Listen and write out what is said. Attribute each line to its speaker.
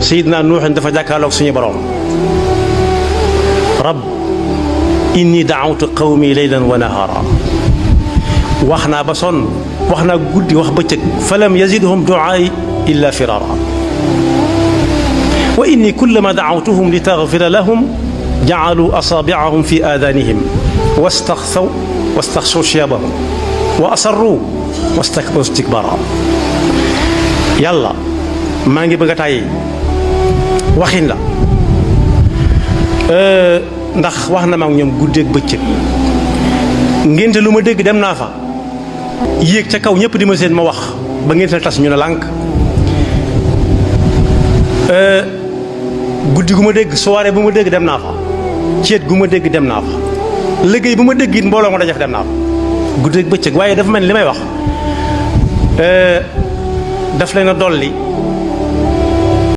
Speaker 1: Seydina Nuux dafa jàkkaarloog suñu borom rab inni daawtu qawmi laylan wa nahaara wax naa ba sonn wax naa guddi wax bëccëg falam yazidhum duaai illa firara wa inni kullama daawtuhum li taghfira lahum jaalu asaabiahum fi aadanihim wastaxsaw siyabahum wa asarru wastakbaru istikbara yàlla maa ngi bëgg a tàyyi waxin la ndax wax na ma ak ñoom guddeeg bëccëg ngénte lu ma dégg dem naa fa yéeg ca kaw ñëpp di ma seen ma wax ba ngénte tas ñu ne lànk guddi gu ma dégg soirée bu ma dégg dem naa fa ceet gu ma dégg dem naa fa liggéey bu ma dégg it mbooloo ma dajef dem naa fa guddeeg bëccëg waaye dafa mel ni li may wax daf leen a dolli